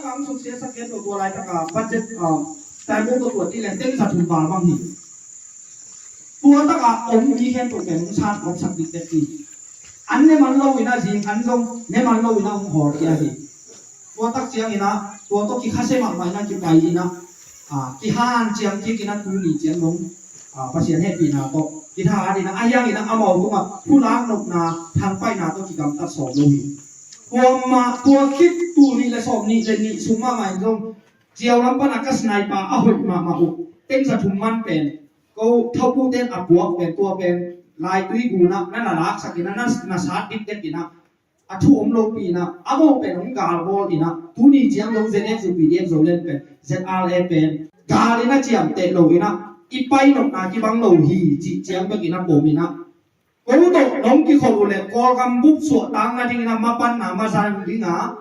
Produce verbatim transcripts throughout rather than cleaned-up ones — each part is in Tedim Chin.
Ang suksia sak khen lo tua laitaka budget, ah, taimawng tua tua ti leng teng za thum val bang hi. Tua taka om mi khen tua pen hong sat gawp sak dikdek hi. An ne man lo ina zing an zong ne man lo ina hong hawl kia hi. Tua tak ciang ina tua tawh kikhase mahmah ina kipai ina, ah, kihan ciang kik ina tuni ciang dong, ah, Pasian hehpihna tawh kitha at ina a hiang ina amau tungah phulak nopna thangpaihna tawh kigamtat sawm lo hi. Kuamah tua khit tul nih le sawm nih le nih sung mahmah in zong ciau lam pana ka sniper a hoih mahmah uh teng za thum man pen ko thawputen a puak pen tua pen laitui gunah na na laksak ina na na sat dikdek ina a thu om lopi ina a mo pen hong galbawl ina tuni ciang lo Z F U P D F Zoland pen Z R A pen gal ina ciamteh lo ina i pai nopna kibang lo hi cih ciang bek ina pom ina ko tawh nong kikhol uh leh Kawlgam bup suahtakna ding ina mapanna mazang dinga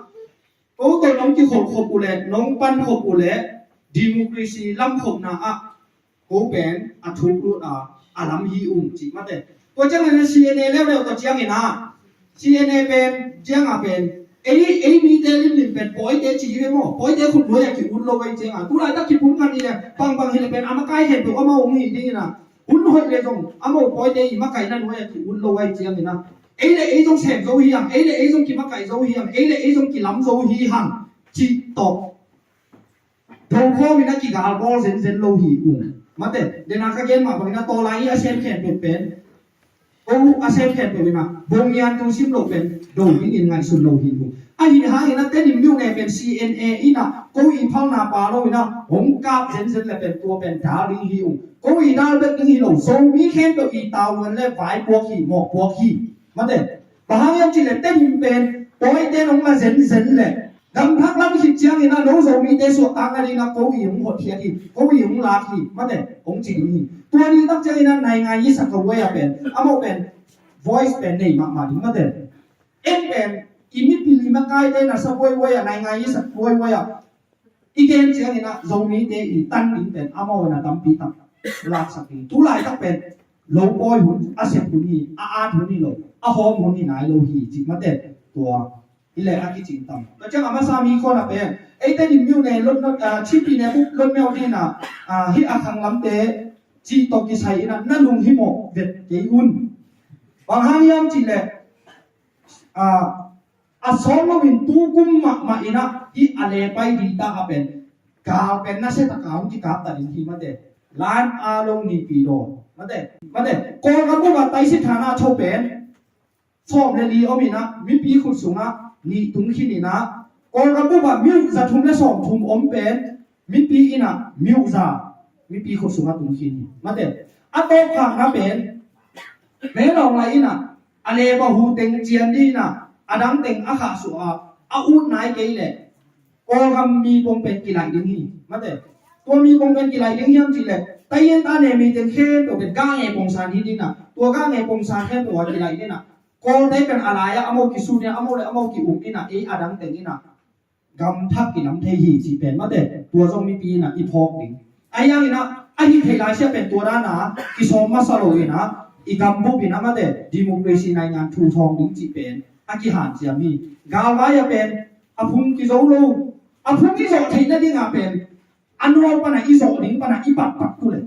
ko tawh nong kikhol khop uh leh nong pan khop uh leh democracy lamkhopna ah ko pen a thuk lut a a lam hi ung cih mate. Tua ciang ina C N A leuleu tua ciang ina C N A pen ciang a pen ei ei mite limlim pen pawite ci hi ve maw? Pawite khut nuai a ki-ut lo vei ciang a tulaitak kipum khat hi le pangbang hi le pen a makai hen pen amau ung hi ding ina hun hoih le zong amau pawite i makaihna nuai a ki-ut lo vei ciang ina ei le ei zong sem zo hi hang, ei le ei zong kimakaih zo hi hang, ei le ei zong kilam zo hi hang cih tawh do khawm ina kigalbawl zenzen lo hi ung. Mate dena ka gen mah bang ina tawlai i a sem khempeuh pen ko a sem khempeuh ina bongian tu sim lo pen do dingin ngaihsun lo hi ung. Ahi hang ina Tedim myone pen C N A ina ko i phalna pa lo ina hong kap zenzen le pen tua pen dal ding hi ung. Ko i dal bek ding hi lo, Zomi khempeuh i tavuan le vaipuak hi, mawhpuak hi. Mate bang hang hiam cih le Tedim pen pawite nong la zenzen le gamthak lam khit ciang ina no Zomite suahtakna ding ina ko i hong hotkhiat hi, ko i hong lak hi, mate hong ci ding hi. Tua ni tak ciang ina naingan i sak a wei a pen amau pen voice pen nei mahmah ding mate. En pen i mipil i makaite na sa buaibuai a naingan i sak buaibuai a i gen ciang ina Zomite i tan ding pen amau ina tampi tak laksak ding. Tulaitak pen lo pawi hun, a sep hun hi, a at hun hi lo, a hawm hun hi nai lo hi cih mate tua i le a kicing tam. Tua ciang a masa mi khona pen ei Tedim myone lot not, ah, chipi ne bup lot mel dina, ah, hi a khang lamte cih tawh kisai ina na lunghimawh vet kei un. Bang hang hiam cih le, ah, a sawm loin tu kum mahmah ina hi a le pai dita a pen gal pen nasia taka hong kikap ta ding hi mate. Lan a lo nipi daw mate mate Kawlgam bup a taisi thana tho pen sawm le li om ina mipi khut sungah nih tung khin ina Kawlgam bup a miuh za thum le sawm thum om pen mipi ina miuh za mipi khut sungah tung khin hi mate. A tawpkhakna pen melawng lai ina a leba hu teng cian dina a dang teng a khah suah a a ut nai kei leh Kawlgam mi pong pen kilaih ding hi mate. Tua mi pong pen kilaih ding hiam cih leh tayen ta ne mi teng khempeuh pen gah nge pongsan hi dina tua gah nge pongsan khempeuh a kilaih dina Kawlte pen a lai-ah amau kisu dina amau le amau ki-um ina ei a dang teng ina gamthak kilam thei hi cih pen mate tua zong mipi ina i phawk ding. Ahi hang ina a hi thei lai sia pen tua dana kisawm masa lo ina i gambup ina mate democracy naingan thu thawng ding cih pen a kihanciam hi. Galvai a pen a phung kizo lo a phung i zawh theihna dinga pen a nual pana i zawh ding pana i patpat ku le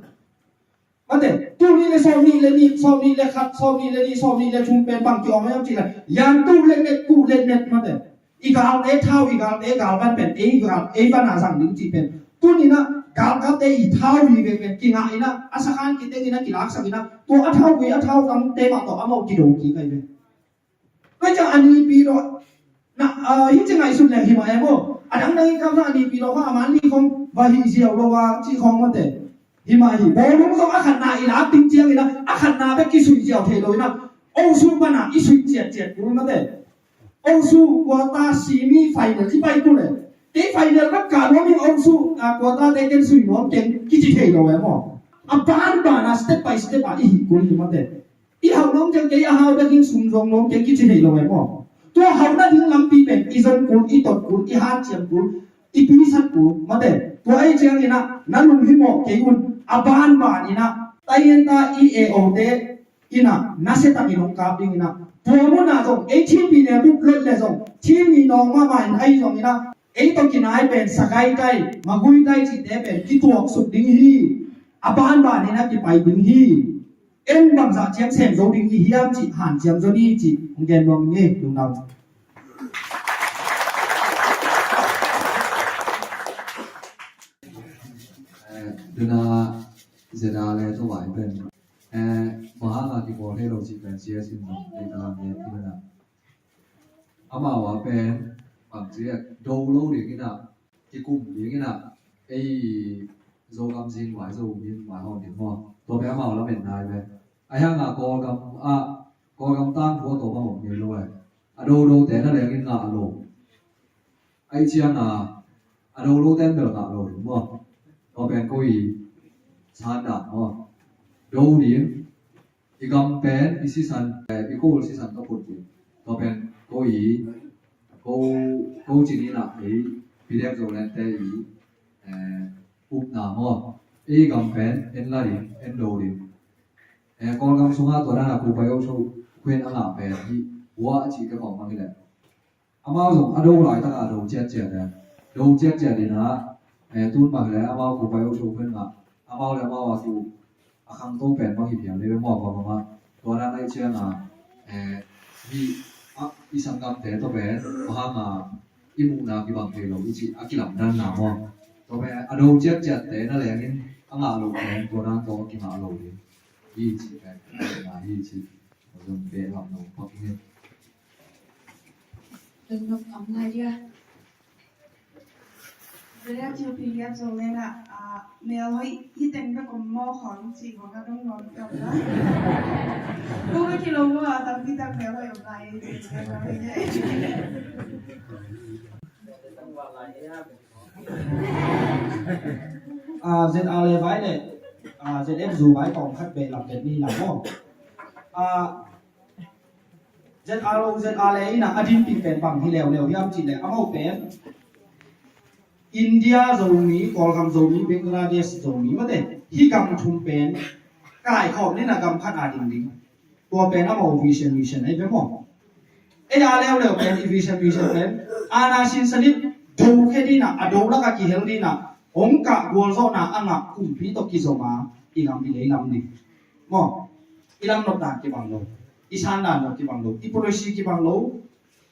mate, tul nih le sawm nih le nih, sawm nih le khat, sawm nih le nih, sawm nih le thum pen bang ki-awng hiam cih le, yan tul le net, kuh le net mate. I galte thau, i galte galvan pen, ei gal, ei vana zang ding cih pen. Tuni ina, galkapte i thau hi ve pen, kingah ina, a sakhan kiteng ina, kilaksak ina, tua a thau gui, a thau kangte mah tawh amau kido kik ai ve. Tua ciang a nipi lo na, ah, hi ci ngaihsun leng hi mah em aw. A dangdang i kamna a nipi lo kha a man ni khong va hi ziau lo a ci khong mate. Hi mah hi. Bawlung zong a khatna i lak ding ciang ina a khatna bek kisui ziau thei lo ina. Osu pana i sui ciatciat kul mate. Osu quarter semi final i pai kul e. Kei final bek ka nuam in Osu, ah, quarter te ken sui nuam ken kici thei lo em aw. A ban bana step by step a i hi kul hi mate. I hauh nuam ciang kei a hau bek in sum zong nuam kei kici thei lo e maw? Tua hauh nading lampi pen i zon kul, i tot kul, i hanciam kul, i pisak kul mate. Tua ei ciang ina na lunghimawh kei un a banban ina taienta i e ote ina nasia takin hong kap ding ina tua muna zong ei thimpi ne bup lot le zong thimpi nawng mahmah in ahi zong ina Ei tawh kinai pen Sagaing tai, Magway tai cihte pen kituaksuk ding hi. A banbanin a kipai ding hi. En bangzah ciang sem zo ding i hiam cih hanciam zo ni cih hong gen nuam ing ei, lungdam. Eh, tuna Z R le tawh vai pen, eh, bang hanga kipawl thei lo cih pen C S in zong thei ta lam le i mana. Amau a pen bang ci a do lo ding ina, kikum ding ina, ei Zogam zing vai, Zo min vai hong ding maw. Tua pen amau lamen nai pen. Ahi hanga Kawlgam a, Kawlgam tang tua tawh bang om ngei lo eh. A do do te na leng in ngah lo. Ahi cianga a do lo ten bel ngah lo ding maw. Tua pen ko i san dan maw. Do ding, i gam pen i sisan, eh, i ko sisan ka put ding. Tua pen ko i, ko, ko cin ina ei P D F Zoland te i, eh, upna maw. Ei gam pen en la ding, en do ding. Eh, Kawlgam sunga tua dana Pu Pai Uk Suk Khuin a ngah pen hi, hua a cih ka kong mang hi leh. Amau zong a do laitaka a do ciatciat le. Do ciatciat ina, eh, tun bang le amau Pu Pai Uk Suk Khuin ngah. Amau le amau a kiu a khangto pen bang hi piang le bang bang bang a. Tua dan ahi cianga, eh, hi a, i sanggamte tawh pen bang hanga i muhna kibang thei lo i cih a kilamdanna maw. Tua pen a do ciatciatte na lengin a ngah lo pen tua dan tawh a kingah lo ding. Hi cih pen, hi cih. Zong beh lam lo pak hi. Dong dong om lai dia. Dia cil pilihan zong nena, ah, mel hoi hi teng bek om maw khong ci bang a dong dong om la. Kong a kilo maw a tam pi tak mel hoi om lai ci bang a dong dong. Ah, Z R le vai le, ah, Z F zu vai kong khat beh lam det ni lam maw. Ah, Z R lo, Z R le ina a dinpih pen bang hi leuleu hiam cih le amau pen India Zomi, Kawlgam Zomi, Bangladesh Zomi mate, hi gam thum pen kaikhawm nina gam khat a ding ding. Tua pen amau vision mission ahi ve maw. Ei a leuleu pen i vision mission pen aana sinsan in do khe dina, a do laka kihel dina, hong kah gualzawhna a ngah kumpi tawh kizoma i lam i lei lam ding. Maw, i lam nop dan kibang lo, i san dan nop kibang lo, i policy kibang lo,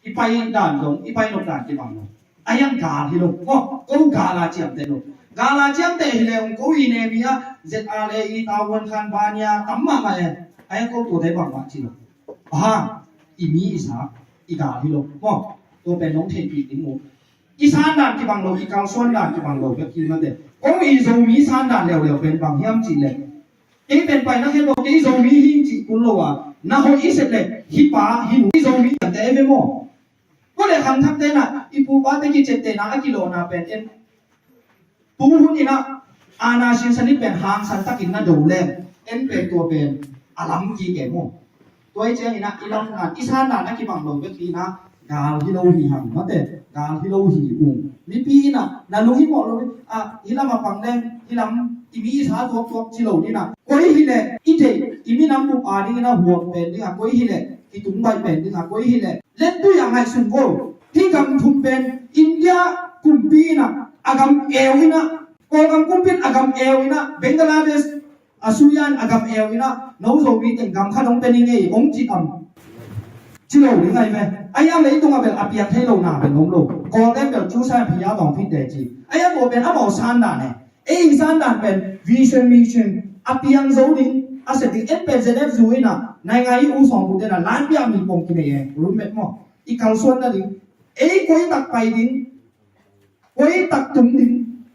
i pai dan dong, i pai nop dan kibang lo. A hiang gal hi lo. Ko, ko gal a ciamteh lo. Gal a ciamteh hi le ong ko i ne mi a Z R le i tau wan khan ba nia tam mahmah e. A hiang ko tua dai bang mah ci lo. Aha, i mi i sa, i gal hi lo. Ko, tua pen nong theihpih ding uh. I san dan kibang lo, i kalsuan dan kibang lo, bek hi mate. Ko i Zomi san dan leuleu pen bang hiam ci le. Kei pen pai na khen lo, kei Zomi hi cih kun lo a, na hoih i sep le, hi pa, hi nu, kei Zomi kan te em em aw. Ko le khangthak te na, i pu pa te kicet te na, a kilawhna pen en. Tu hun ina, aana sinsan i pen hangsan takin na do leng, en pen tua pen, a lam kik em aw. Tua i ciang ina, i lam na, i san na, na kibang lo bek hi na, gal hi lo hi hang mate, gal hi lo hi ung. Mipi ina, na lung hi mawh lo, a, hi lam a pang leng, hi lam, i mi i sa tuak tuak ci lo dina. Koi hi le, i deih, i minam bup a ding ina huam pen ding a, koi hi le, i tung baih pen ding a, koi hi le. Len tui a ngaihsun ko, hi gam thum pen, India kumpi ina, a gam eu ina, Kawlgam kumpi in a gam eu ina, Bangladesh, a suyan a gam eu ina, no Zomi teng gam khat hong pe ning ei, hong ci am. Ci lo ding ai ve. Ai a leitung a bel a piang thei lo na bel om lo. Kawlgam bel cu sa phi a tong phit de ci. Ai a ko pen a mau san dan e. Ei san dan pen vision mission a piang zo ding, a se ding en pen Z F zu ina. Nai ngai u song ku te na lan pia mi pong ki nei e. Roommate maw. I kalsuan na ding. Ei koi tak pai ding. Koi tak tung ding,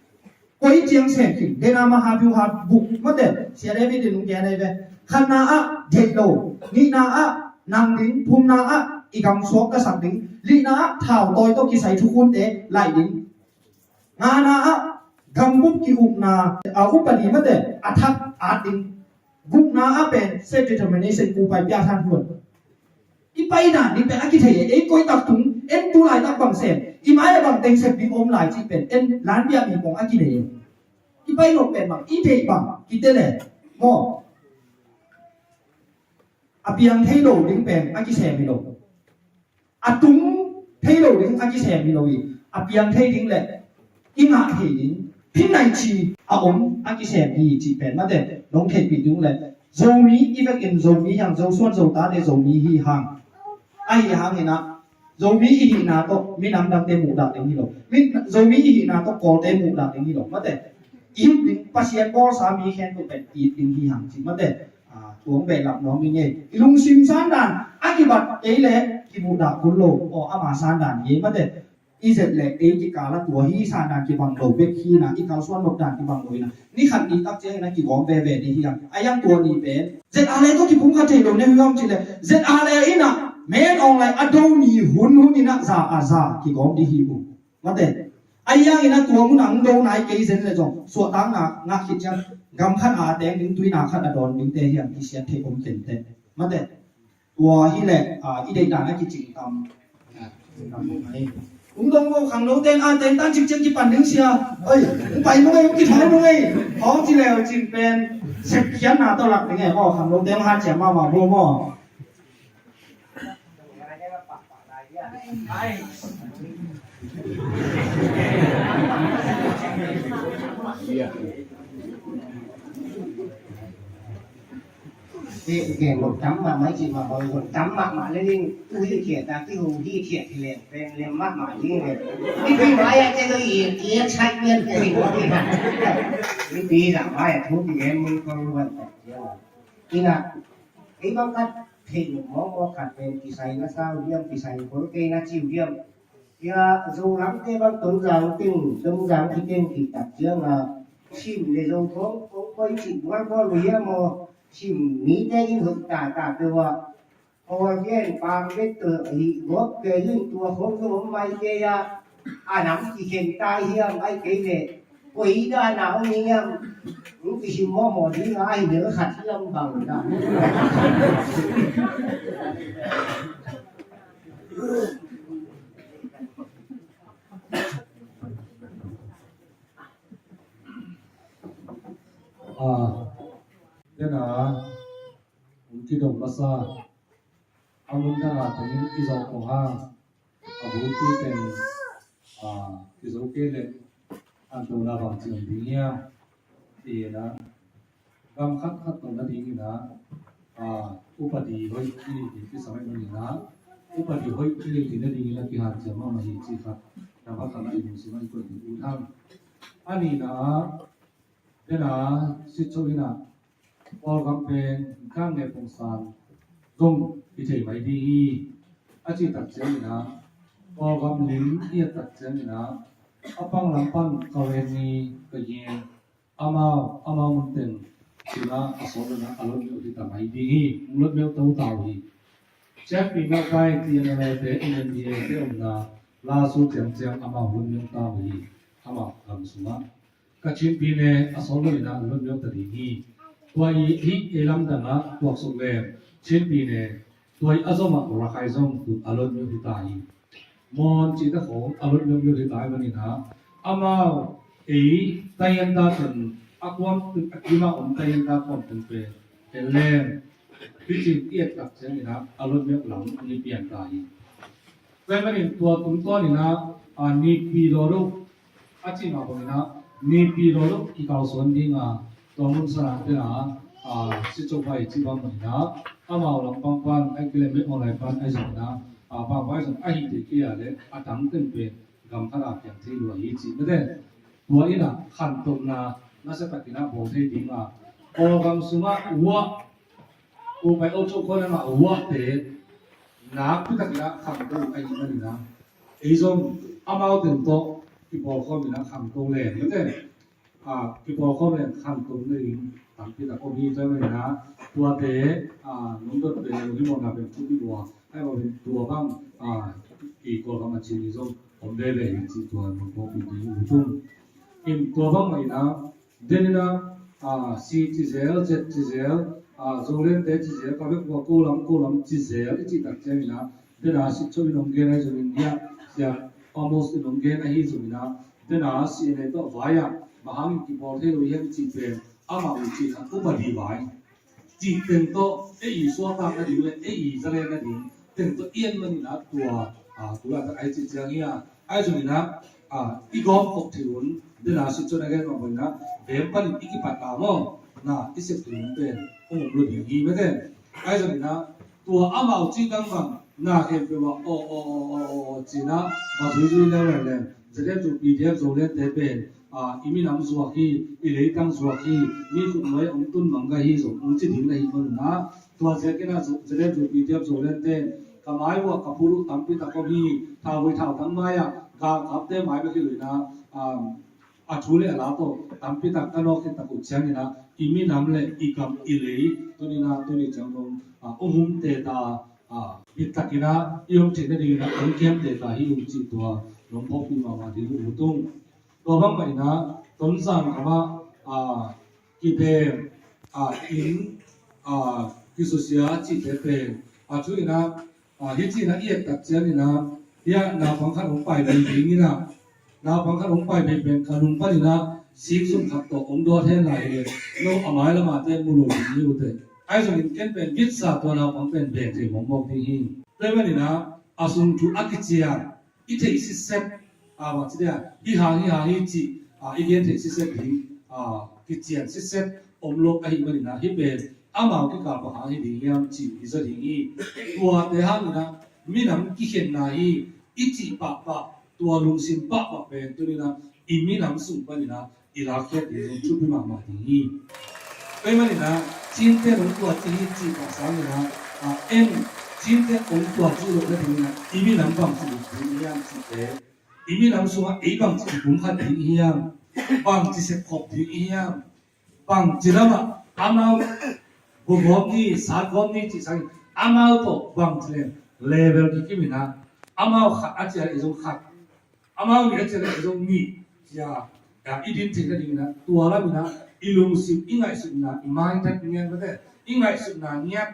koi ciang sem khin, dena ma ha biu ha buk mate, sia David in ung kia nei ve. Khatna ah deih lo, nihna ah nang ding, thumna ah i gam suak ka sak ding, lihna ah thau tawi tawh kisai thukhunte laih ding. Ngana ah gambup ki-ukna, a upadi mate, a thak at ding. Gukna ah pen self determination, kupai piathan huan. I pai dan ding pen a kithei e, ei koi tak tung, en tu laitak bang sem, i mai a bang teng sem ding om lai cih pen, en lan piak ding pong a kinei e. I pai lo pen bang, i deih bang, kite le, maw. A piang thei lo ding pen, a kisem hi lo. A tung thei lo ding a kisem hi lo hi. a piang thei ding le i ngah thei ding phin nai ci a om a kisem hi cih pen mate nong theihpih ding le Zomi i vekin Zomi hiang Zosuan Zotate Zomi hi hang ahi hangin ah Zomi i hihna tawh minam dangte muhdah ding hi lo. Min, Zomi i hihna tawh Kawlte muhdah ding hi lo. Mate i hih ding Pasian bawlsa mi khempeuh pen it ding hi hang ci mate. Ah, tuang behlap nuam i ngei i lungsim sandan a kibat kei le kimuhdah kul lo aw ama sandan hi mate. I zet le ei kikal a tua hi sandan kibang lo bek hi na i kalsuan nop dan kibang lo hi na ni khat ni tak ciangin a kigawm veve ding hi a a yang tua ni pen zet a le tawh kipum kha thei lo ne hi om ci le zet a le in a men ong lai a do ni hun hun in a za a za kigawm ding hi u mate. A yang in a tua mun ang do nai kei zen le zong suahtakna ngah khit ciang gam khat a teng ding tuina khat a dawn dingte hiam kisiat thei om tente mate. Tua hi leh, ah, i deihdan a kicing tam. Ung dong bo khangno ten a ten tan cik ciang kipan ding sia. Oi, ung pai nung ei, ung kithau nung ei. Hong ci leu cin pen sepkhiatna tawh lak ding ei. Aw khangno ten ha ciam mahmah bo maw. Ih, gen lok tam mahmah ih cih mah bang lok tam mahmah le ling uh ih khiat a kihu ih khiat hi leng pen lem mahmah ding le. Mipi mai-ah te doi ih ih chai mian te hi mawk hi. Mipi zah mai-ah thu kigen mun kong luan tak ciang a. Ina, ei bang khat theih luk mawkmawk khat pen kisai na sau diam, kisai khol kei na ciu diam. Tua Zo lamte bang Tonzang teng, Tonzang khiteng khit tak ciang a, Chin le Zo khawng kong koi cih bualbual uh hiam aw, Chin mite in hoih tata peuh ah, Kawl gen pang bek tawh hih gawp kei in tua khawng zong om mai kei ah, a nam kikhen tai hiam ai kei leh, koi dan a om hiam, hong kisim mawhmawh ding a, ahi bel khat hiam bang dan. Ah, dena, hong kidong masa, a mun dang a tengin i zawh kong hang, a bulpi pen, ah, kizo kei leh, an tona bang ciang ding hiam, ti na, gam khat khat tawh nadingin ah, ah, upadi hoih i nei ding kisam ahih manin ah, upadi hoih i nei ding nadingin ah kihanciam mahmah hi cih khat, na va khan ah i lungsim ah i koih ding ut hang. A nihna ah, dena sitso in ah, Kawlgam pen kang le pongsan zong i thei mai ding hi. A cih tak ciangin ah, Kawlgam lim i et tak ciangin ah, a pang lam pan ka ven ni ka yen. Amau, amau mun teng, tuna a sawt lona a lot meuh hi ta mai ding hi, hong lot meuh to ta uh hi. Chiangpi meuh kai T N L A te, M N D A te omna, la su ciangciang amau lot meuh ta uh hi, amau gam sungah. Kachinpi ne a sawt lona a lot meuh ta ding hi. Tua i hih ei lamdangah tuaksuk lem, Chinpi ne, tua i a zomah Rakhine zong tun a lot meuh hi ta hi. Mon cihte khawng a lot meuh meuh hi ta hi manin ah, amau ei taian ta tun a kuam tun a kima om taian ta kuam tun pen en lem picin i et tak ciangin ah a lot meuh lam ni pian ta hi. Tua hi manin tua tungtawnin ah, a nipi lawluk a cih mah bangin ah nipi lawluk i kalsuan ding a, tua mun sana tena, a, sicopai cih bang bangin ah amau lampang pan ai kilem meh online pan ai zongin ah, a, bangbai zong ahi te kia le a tang teng pen gam khat a piang thei lua hi cih mete. Tua in ah khantohna nasa takin ah bawl thei ding a, Kawlgam sungah uah Pu Pai Aw Cho Khuan Lam ah uahte nakpi takin ah khangto ahih manin ah ei zong amau teng tawh kipawlkhawm in ah khangto leng mete. Ah, kipawlkhawm leng khangto nading tampi tak om hi. Tua ahih manin ah tuate, ah, nong dot pen lo hi mawhna pen thupi lua. Ahih manin tua bang, ah, i Kawlgam a cin hi zong om veve hi cih tua nong phawkpih ding uh tung. In tua bang mah in ah Denin ah, ah, C ci zel, Z ci zel, ah, Zolente ci zel, ka vek ua ko lam, ko lam ci zel, i cih tak ciangin ah, dena sitso in hong gen ahi zongin hiah, siah, almost in hong gen ahi zongin ah, dena C N A tawh vai ah, bang hangin kipawl thei lo hiam i cih pen, amah uh cih khat upadi vai. Cih teng tawh, ei i suahtak nading le, ei i zalen nading, teng tawh i en manin ah tua, ah, tua tak ai cih ciang hiah, Ahi zongin ah, i gawm khop thei un, dena si cun a gen mah bangin ah, veng panin i kipat a maw, na i sep thei un pen hong um lo ding hi mete. Ahi zongin ah, tua amau cih dang bang na khempeuh ah aw aw aw aw aw aw ci-in ah va zuizui leuleu leng, ZFU PDF Zoland te pen i minam zuak hi, i leitang zuak hi, mi khutnuai hong tun mang ka hi zong hong ci ding na hi manun ah, tua ziakin ah ZFU PDF Zoland te ka mai uh ah ka phut uh tampi tak om hi. Thauvui thautang mai ah galkapte mai bek hi lo in ah, a thu le a la tawh tampi tak ka nawk khit tak uh ciangin ah, i minam le i gam i lei tuni-in ah, tuni ciang dong hong hum teta, bit takin ah i om theih nadingin ah hong kiam teta hi uh cih tua nong phawkpih mahmah ding uh tung. Tua bangmah in ah Tonzang khamah kibeng, inn kisusia cihte pen a thu in ah, hih ci-in ah i et tak ciangin ah, hih ah naupang khat hong pai bei dingin ah, naupang khat hong pai bei pen ka nung panin ah sik zum khat tawh hong dawt hen lai hi leh, no a mai lamah te mu lo ding hi uh teh. Ahi zongin ken pen gitsa tua naupang pen beng thei mawkmawk ding hi. Tua ahih manin ah a sung thu a kician i theih sitset, a, bang ci dia, hih hang, hih hang hi cih, a, i gen theih sitset ding, a, kician sitset om lo ahih manin ah, hih pen amau kikal bang hang hi ding hiam cih i zaw ding hi. Tuate hangin ah minam kikhenna hi i cih pahpah, tua lungsim pahpah pen tuni-in ah i minam sung panin ah i lakkhiat ding zong thupi mahmah ding hi. Tua ahih manin ah Chin te hong tuat ci hi cih pah sangin ah, a, en Chin te hong tuat ci loh nadingin ah i minam bangci ding hiam cihte, i minam sungah ei bangci kipumkhat ding hiam, bangci sepkhop ding hiam, bangci lamah amau bogawm ni, satgawm ni cih sangin amau tawh bangci leng level kikim in ah, amau khat a ciah leh ei zong khat, amau nih a ciah leh ei zong nih, cia, cia i din theih nadingin ah, tua lamin ah i lungsim, i ngaihsutna, i mindset ngiat mate, i ngaihsutna ngiat,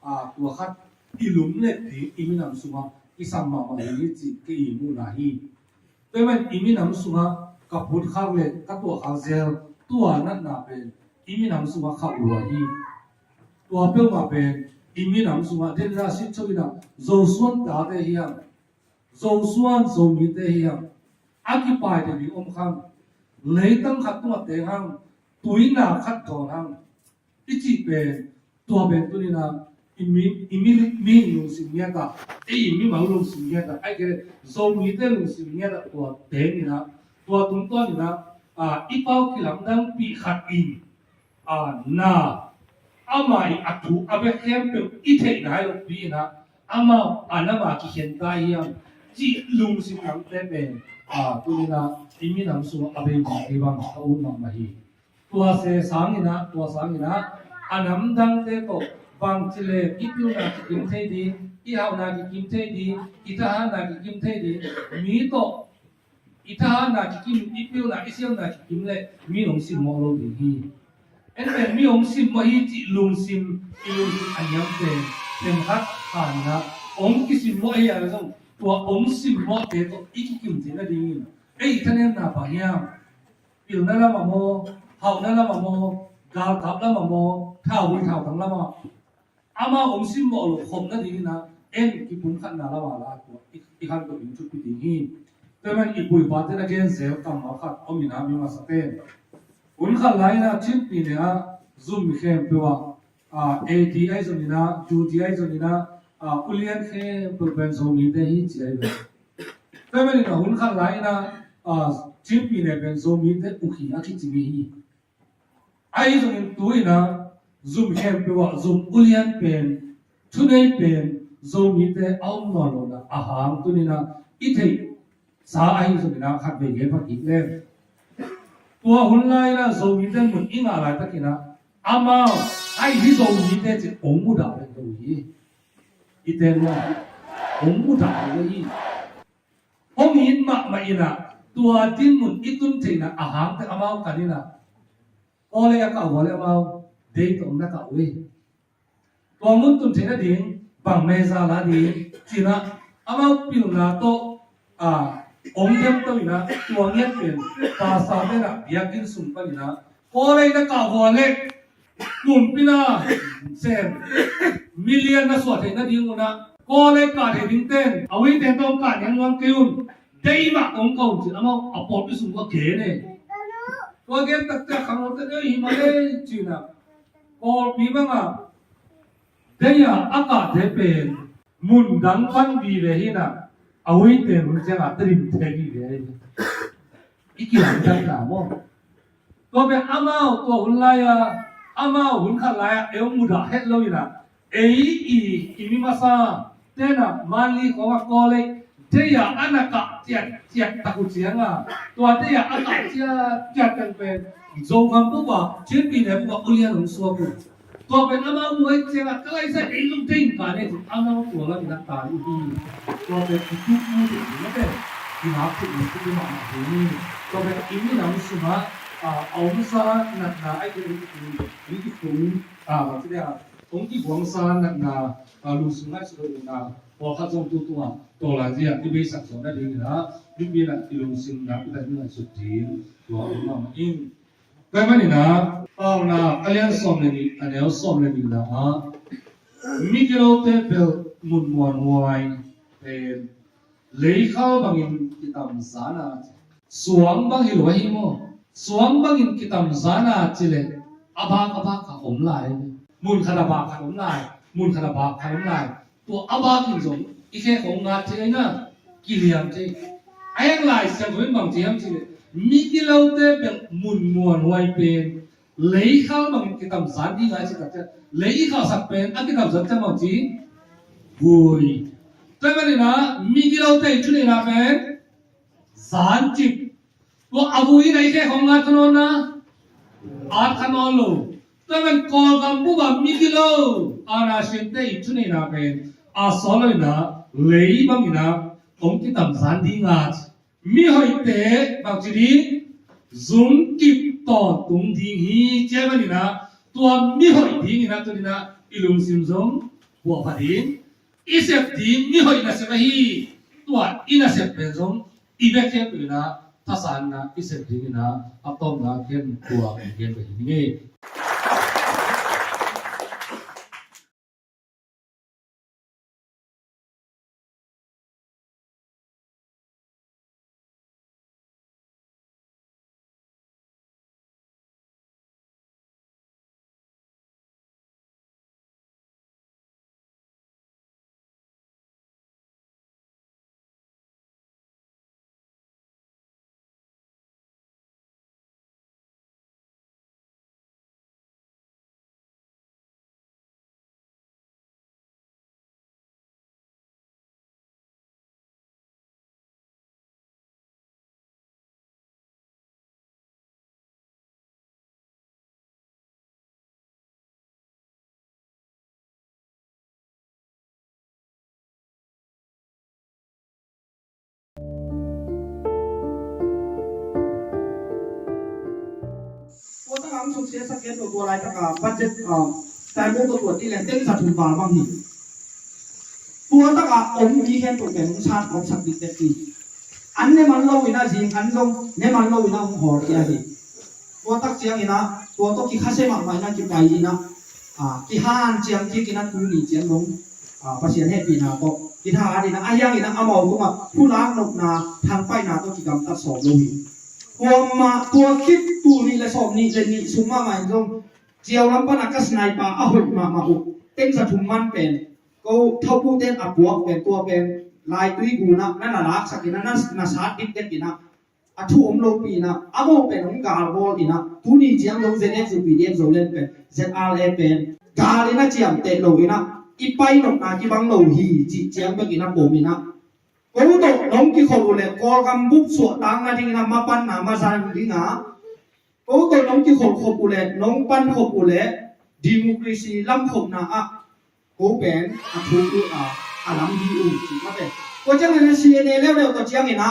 a, tua khat i lum let ding i minam sungah i sam mahmah ding hi cih kei i muhna hi. Tua ahih manin i minam sungah ka phut khak le ka tuah khak zel tua natna pen i minam sungah khak lua hi. Tua peuhmah pen i minam sungah, den la sit chauh in ah Zosuan tate hiam, Zosuan Zomite hiam, a kipaite ding om khang, leitang khat tungah teng hang, tuina khat dawn hang i cih pen, tua pen tuni-in ah i mi, i mi, mi lungsim ngiat ah, ei i mimal lungsim ngiat ah, ahih kei leh Zomite lungsim ngiat ah tua teng in ah, tua tungtawn in ah, a, i pau kilamdangpih khat in, a, na, amah i a thu a bek khempeuh i theih nai lopi in ah, amah a nama kikhen ta hiam cih lungsim lamte pen, a, tuni-in ah i minam sungah a bei ding hi bang ka ut mahmah hi. Tua se sangin ah, tua sangin ah, a namdangte tawh bangci leng i pilna kikim thei ding, i hauhna kikim thei ding, i thahatna kikim thei ding, mi tawh i thahatna kikim, i pilna, i siamna kikim leh mi hong simmawh lo ding hi. En pen mi hong simmawh hi cih lungsim, i lungsim a niam pen, pen khat khan in ah, hong kisimmawh hi a zong, tua hong simmawhte tawh i kikim theih nadingin, ei i thanemna bang hiam? Pilna lamah maw, hauhna lamah maw, galkap lamah maw, thauvui thautang lamah, amau hong simmawh lo khop nadingin ah en kipumkhatna lamah la tua i, i khantoh ding thupi ding hi. Tua ahih manin i pu i pate na gen zel kammal khat om in ah, mi masa pen, hun khat lai in ah Chin pyine ah zum khempeuh ah, a, A D ahi zongin ah, U D ahi zongin ah, a, ulian khempeuh pen Zomite hi ci ahi ve. Tua ahih manin ah hun khat lai in ah, a, Chin pyine pen Zomite ukhi a kici mi hi. Ahi zongin tu-in ah zum khempeuh ah zum ulian pen, thunei pen Zomite a om nawn lo in ah, a hang tuni-in ah i theih sa ahi zongin ah khat vei gen pha kik leng, tua hun lai in ah Zomite mun i ngah laitakin ah, amau, ahi hi Zomite ci hong mudah lo hi. I ten maw, hong mudah lo hi. Hong it mahmah in ah, tua dinmun i tun theihna a hang teh amau kan in ah, Kawlei a kah uh leh amau dei tawh na kah uh hi. Tua mun tun theih nading bang meza la ding ci-in ah, amau pilna tawh, a, hong demto in ah, tua ngiat pen pastor te in ah biakinn sung panin ah, Kawlei na kah uh leh pumpi na sem million na suah theih nading un ah, Kawlei kah theih ding ten a uite tawh kah niang nuam kei un, Dei mah kong ko ci, amau a pawlpi sung kua gen e. Kua gen taktak khangno te dei hi mah le ci na. Pawlpi bangah dei a a kahte pen mun dang pan vive hi na, a huite hun ciangah tedim thei vive hi. I kilang dang ta maw? Tua pen amau tua hun lai-a, amau hun khat lai-a eu mudah het lo inah, ei i, i mi masa tenah manli khawng a kawl ei, dei-a a na kah ciatciat tak uh cianga, tua dei-a a kah ciatciat kan pen Zogam bup ah, Chinpi ne bup ah ulian hong suak uh. Tua pen amau muh ahih ciangah ka laisa ei lungding ka nei cin amau tua lam i nak ta ding uh hi. Tua pen i tup mu ding uh hi mate. I ngak thei uh hi mahmah ding hi. Tua pen i minam sungah a omsa natna ahih kei leh hong kitung, hong kitung, a, bang ci dia, hong kibuangsa natna, a, lungsung ngaihsut loh natna pawlkhat zong tu tungah tawlai zia i beisak zawh nading inah, mipil ah i lungsim nak i tat i ngaihsut ding tua om mahmah ing. Tua ahih manin ah, Paunak a lian sawm le nih, a neu sawm le nihna ah, migilote bel mun muanhuai pen leikhal bangin kitamzan a, suang bang hi lo ahi maw? Suang bangin kitamzan a ci leh a bak a bak kha om lai. Mun khat a bak khat om lai, mun khat a bak khat om lai. Tua a bakin zong i khe khong ngat thei ahi na, kiliam thei. A heng Lai Siangtho in bang ci hiam cih leh, migilote bek mun muanhuai pen leikhal bangin kitamzan ding a ci tak ciang, lei i khalsak pen a kitamzan ciang bang ci? Vui. Tua ahih manin ah migilote i thuneihna pen zancip. Tua a vui in a i khe khong ngat kha nawn na, at kha nawn lo. Tua ahih manin Kawlgam bup ah migilo, ana siangte i thuneihna pen a sawt lo inah lei bangin ah hong kitamzan ding a, mihoihte bang ci ding, zungkip tawntung ding hi. Tua ahih manin ah tua mihoih dingin ah tuni-in ah i lungsim zong puahpha ding, i sep ding mihoih nasep ahi. Tua i nasep pen zong i bek khempeuh in ah thasanna i sep dingin ah a tawpna ken tua i gen pen hi ning ei. Tua taka ang suksia sak gen tua, tua laitaka budget, ah, taimawh tua tua ti leng teng za thum val bang hi. Tua taka om mi hen tua pen hong san om sak dikdek hi. An ne man lo ina zing an zong ne man lo ina hong hawl kia hi. Tua tak ciang ina tua tawh kikhase mahmah ina kipai ina, ah, kihan ciang kik ina tuni ciang dong, ah, Pasian hehpihna tawh kitha adina a hiang ina amau tungah thulak nopna thangpaihna tawh kigamtat sawm lo hi. Kuamah tua khit tul nih le sawm nih le nih sung mahmah in zong ciau lam pana ka sniper a hoih mahmah uh teng za thum man pen ko thawpute in a puak pen tua pen laitui gunah na na laksak ina na, na sat dikdek ina a thu om lopi ina a mo pen hong galbawl ina tuni ciang lo Z F zu P D F Zoland pen Z R A pen gal ina ciamteh lo ina i pai nopna kibang lo hi cih ciang bek ina pom ina ko tawh nong kikhol uh leh Kawlgam bup suahtakna dingin a mapanna mazang dinga ko tawh nong kikhol khop uh leh nong pan khop uh leh democracy lamkhopna ah ko pen a thuk uh a, a lam hi uh cih mate. Ko ciangin a C N A leuleu tawh ciangin a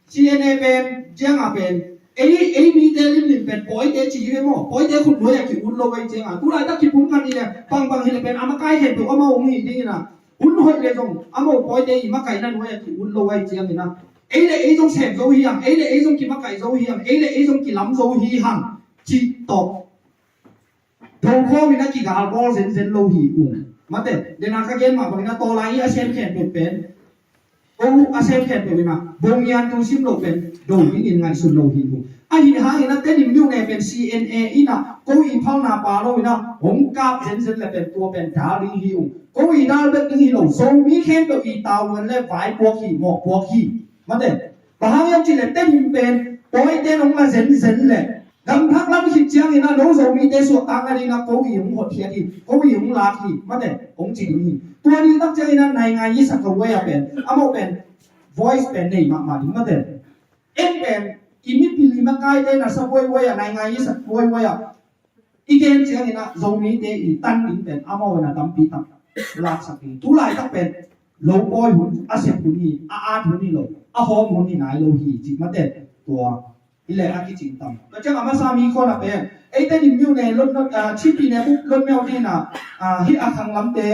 C N A pen cianga pen ei, ei mite limlim pen pawite ci hi ve maw? Pawite khut nuai a ki-ut lo vei cianga tulaitak kipum khat hi le bangbang hi le pen a makai khempeuh amau hong hi dingin a hun hoih le zong amau pawite i makaihna nuai a ki-ut lo vei ciangin a ei le ei zong sem zo hi hang, ei le ei zong kimakaih zo hi hang, ei le ei zong kilam zo hi hang cih tawh thokhawm in a kigalbawl zenzen lo hi ung. Mate, dena ka gen mah bangin a tawlai i a sem khempeuh pen Ko a sem khempeuh in ah, bawng ngiantu sim loh pen do dingin ngaihsun lo hi uh. Ahi hangin ah Tedim myone pen C N A in ah ko i phalna pha lo in ah hong kap zenzen le pen tua pen dal ding hi uh. Ko i dal bek ding hi lo, Zomi khempeuh i tavuan le vaipuak hi, mawhpuak hi. Mate, bang hang hiam cih leh Tedim pen pawite in hong la zenzen le gamthak lam khit ciangin ah no Zomite suahtakna dingin ah ko i hong hotkhiat hi, ko i hong lak hi, mate, hong ci ding hi. Tua ni tak ciangin ah naingan i sak a uai a pen, amau pen voice pen nei mahmah ding, mate. En pen i mipil i makaite na sa uaiuai a, naingan i sak uaiuai a, i gen ciangin ah Zomite i tan ding pen amau in ah tampi tak laksak ding. Tu laitak pen lo pawi hun, a sep hun hi, a at hun hi lo, a hawm hun hi nai lo hi cih, mate. Tua hi leh a kicing tam. Tua ciang a masa mi khawng ah pen, ei Tedim myone lot, lot, ah, Chin Pyine Bup Lotmyaw dingin ah, ah, hih a khanglamte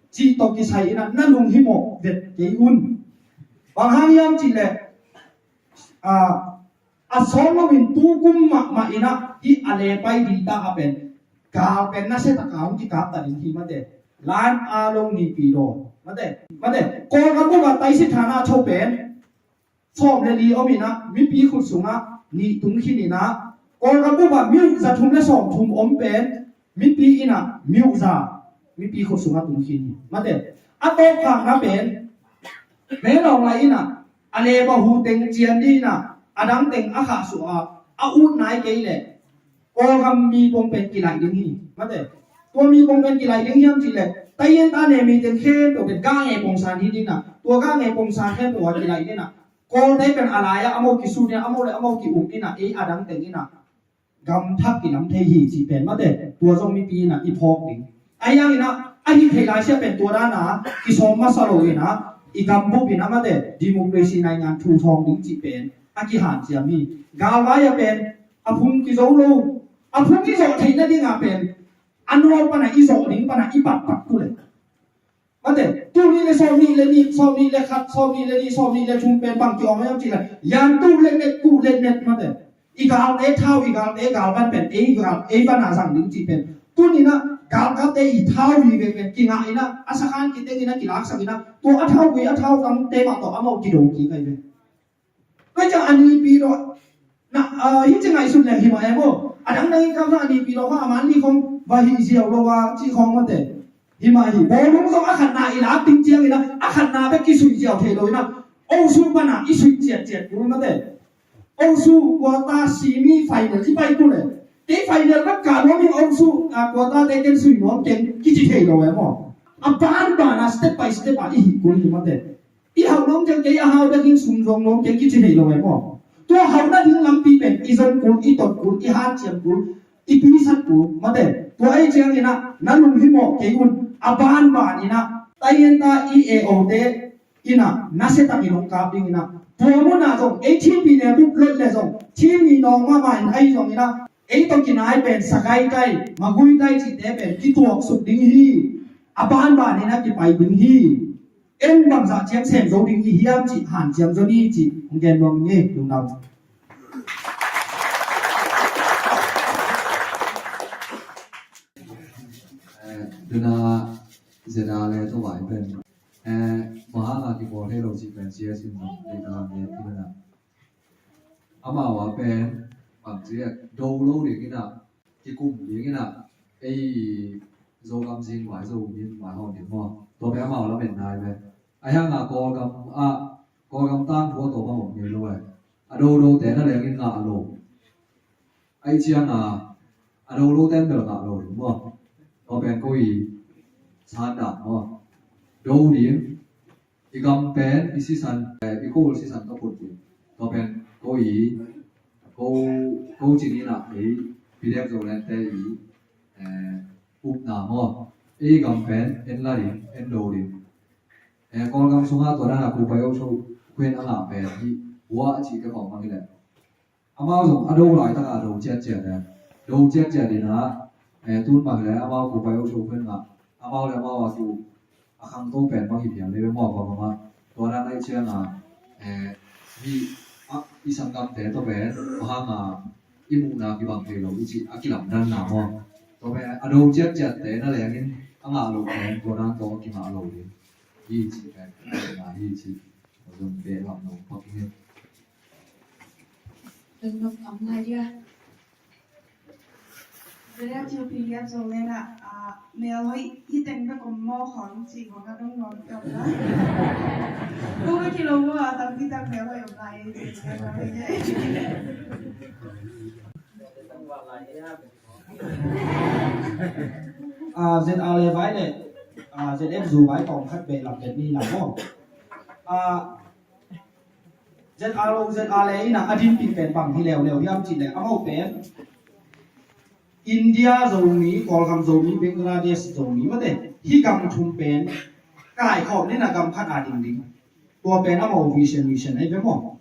cih tawh kisai in ah na lunghimawh vet kei un. Bang hang hiam cih leh, ah, a sawt loin tu kum mahmah in ah hih a le pai ding ta a pen, gal pen nasia tak a hong kikap ta ding hi, mate. Lan a lo nipi daw, mate, mate. Kawlgam bup ah taisi thana tho pen sawm le li om in ah mipi khut sungah nih tung khin in ah, Kawlgam bup ah myo za thum le sawm thum om pen mipi in ah myo za mipi khut sungah tung khin hi, mate. A tawpkhakna pen Mel Aung Hlaing in ah a le bahu teng cian ding in ah a dang teng a khahsuah a, a ut nai kei leh Kawlgam mi pong pen kilaih ding hi, mate. Tua mi pong pen kilaih ding hiam cih leh Tayenta ne mi teng khempeuh pen gah nge pongsan hi ding in ah, tua gah nge pongsan khempeuh a kilaih ding in ah, Kawlte pen a lai-ah amau kisu ding a, amau le amau ki-uk ding in ah, ei a dang teng in ah gamthak kilam thei hi cih pen, mate, tua zong mipi in ah i phawk ding. Ahi hangin ah a hih theih lai siah pen tua dan a kisawm masa lo in ah, i gambup in ah, mate, democracy naingan thu thawng ding cih pen a kihanciam hi. Galvai ah pen a phung kizo lo, a phung i zawh theihna ding ah pen a nawl pan ah i zawh ding pan ah i patpat kul e. Mate, tul nih le sawm nih le nih, sawm nih le khat, sawm nih le nih, sawm nih le thum pen bang ki-om hiam cih leh, yan tul le net, tul le net, mate. I galte thau, i galte galvan pen ei gal, ei van a zang ding cih pen, tuni in ah galkapte i thau vive pen kingah in ah, a sakhan kiteng in ah, kilaksak in ah, tua a thau vui, a thau gamte mah tawh amau kido kik ahi ve. Tua ciang a nipi daw, na, ah, hih ci ngaihsun leng hi mah e maw. A dang dang i kamna a nipi daw khawng, a man ni khawng va hih ziau lo a cih khawng, mate. Hi mah hi, bawlung zong a khatna i lak ding ciangin ah, a khatna bek kisui ziau thei lo in ah, Osu pan ah i sui ciatciat kul, mate. Osu quarter semi final i pai kul e. Kei final bek ka nuam ing, Osu, ah, quarter te ken sui nuam keng kici thei lo e maw. A banban ah step by step ah i hih kul hi, mate. I hauh nuam ciang kei a hau bek in sum zong nuam kei kici thei lo e maw. Tua hauhna ding lampi pen i zon kul, i tot kul, i hanciam kul, i pisat kul, mate. Tua ei ciangin ah na lunghimawh kei un, a banban in ah Tayenta i A O te in ah nasia takin hong kap ding in ah, tua mun ah zong ei Chin Pyine Bup Lot le zong Chin mi nawng mahmah in ahi zongin ah ei tawh kinai pen Sagaing tai, Magway tai cihte pen kituaksuk ding hi. A banban in ah kipai ding hi. En bangzah ciang sem zo ding i hiam cih hanciam zaw ni cih hong gen nuam ing e. Lungdam. Eh, tuna zeda le tua vai pen, eh, bang hang a kibawl thei lo cih pen C S in zong thei ta lam le i pen a, amau a pen bang ci a, do lo ding in ah, kikum ding in ah, ei Zogam zing vai, Zo min vai hawm ding maw. Tua pen amau lamen nai ve. Ahi hang a Kawlgam ah, Kawlgam tangthu a tawm a om ngei lo e. A dodote na leng in ngah lo. Ahi ciang a, a do lo ten bel ngah lo ding maw. Tua pen ko i san dan maw. Do ding, i gam pen i sisan, eh, i ko sisan ka put ding. Tua pen ko i, ko, ko cin in ah ei, Pidek Zoland te i, eh, upna maw. Ei gam pen en la ding, en do ding. Eh, Kawlgam sungah tua dan a Kupai Oso khuin a ngah pen hi, hua a cih te khawng mah hi leh. Amau zong a do laitak a do ciatciat e. Do ciatciat in ah, eh, tun mah hi leh amau Kupai Oso khuin ngah, amau le amau a kiu a khangto pen bang hi phial le ve maw, bang mah. Tua dan ahi ciang a, eh, mi, ah, i sanggamte tawh pen bang hang a i muhna kibang thei lo i cih a kilamdanna maw. Tua pen a do ciatciatte na leng in a ngah lo pen tua dan tawh a kingah lo ding hi cih pen na hi cih. Zong behlap nong pak hi. Zong nok am lai dia. Dia chu pi lian zong nena, ah, mel hoi hi teng bek om maw khong ci bang a dong nuam tam la. Ko ka kilo maw a tam pi tak mel hoi om lai. A, Z R A vai le, a, Z F zu vai tawm khat behlap bet ni la maw. A, Z R O, Z R A in a, a dinpih pen bang hi leuleu hiam cih leh, amau pen India Zomi, Kawlgam Zomi, Bangladesh Zomi, mate, hih gam thum pen kaikhawm ni na gam khat a ding ding. Tua pen amau vision, mission ahi ve maw.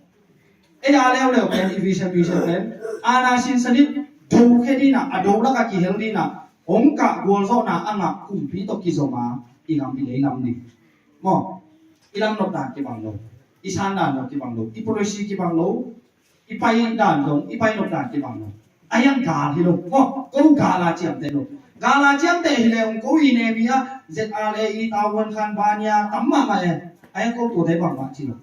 Ei a leuleu pen, i vision, mission pen, aana sinsan in do khe ding a, a do lak a kihel ding a, hong kah gualzawhna a ngah kumpi tawh kizom a, i gam i lei lam ding. Maw, i lam nop dan kibang lo, i san dan nop kibang lo, i policy kibang lo, i pai dan zong, i pai nop dan kibang lo. A hiang gal hi lo. Maw, ko gal a ciamteh lo. Gal a ciamteh hi le ong ko i ne mi a, Z R A i tau wan khan ba nia, tam mahmah e. A hiang ko tua te bangmah ci lo.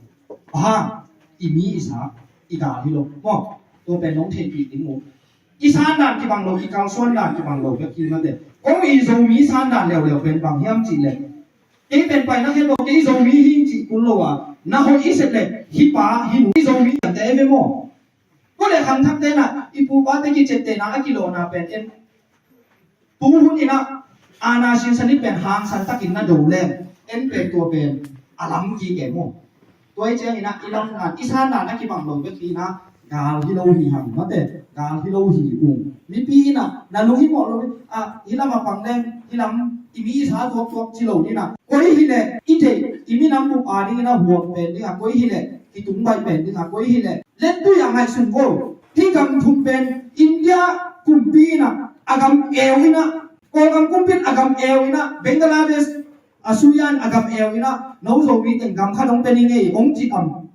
Aha, i mi i sa, i gal hi lo. Maw, tua pen nong theihpih ding uh. I san dan kibang lo, i kalsuan dan kibang lo, bek hi mate. Ko i Zomi san dan leuleu pen bang hiam cih leh, kei pen pai na khen lo, kei Zomi hi cih kun lo a, na hoih i sep leh, hih pa, hih nu, i Zomi ciamteh e ve maw. Ko le khangthakte na, i pupa te kiciaptehna a kilawhna pen en. Tu hun in a, aana sinsan in pen hangsan takin na do leng, en pen tua pen a lam kik e maw. Tua i ciangin a, i lam dan, i san dan a kibang lo bek hi na, gal hi lo hi hang, mate, gal hi lo hi ung. Mipi in a, na lung hi mawh lo, a, hih lam a pang leng, hih lam, i mi i sa tuaktuak ci lo ding a. Koi hi leh, i deih, i minam bup a ding in a, huam pen ding a, koi hi leh, kitung baih pen ding a, koi hi leh, Lentui a ngaihsun ko. Hih gam thum pen India kumpi in a, a gam eu in a, Kawlgam kumpi in a gam eu in a, Bangladesh, a Sudan a gam eu in a, no Zomi teng gam khat hong pia ning ei, hong ci am.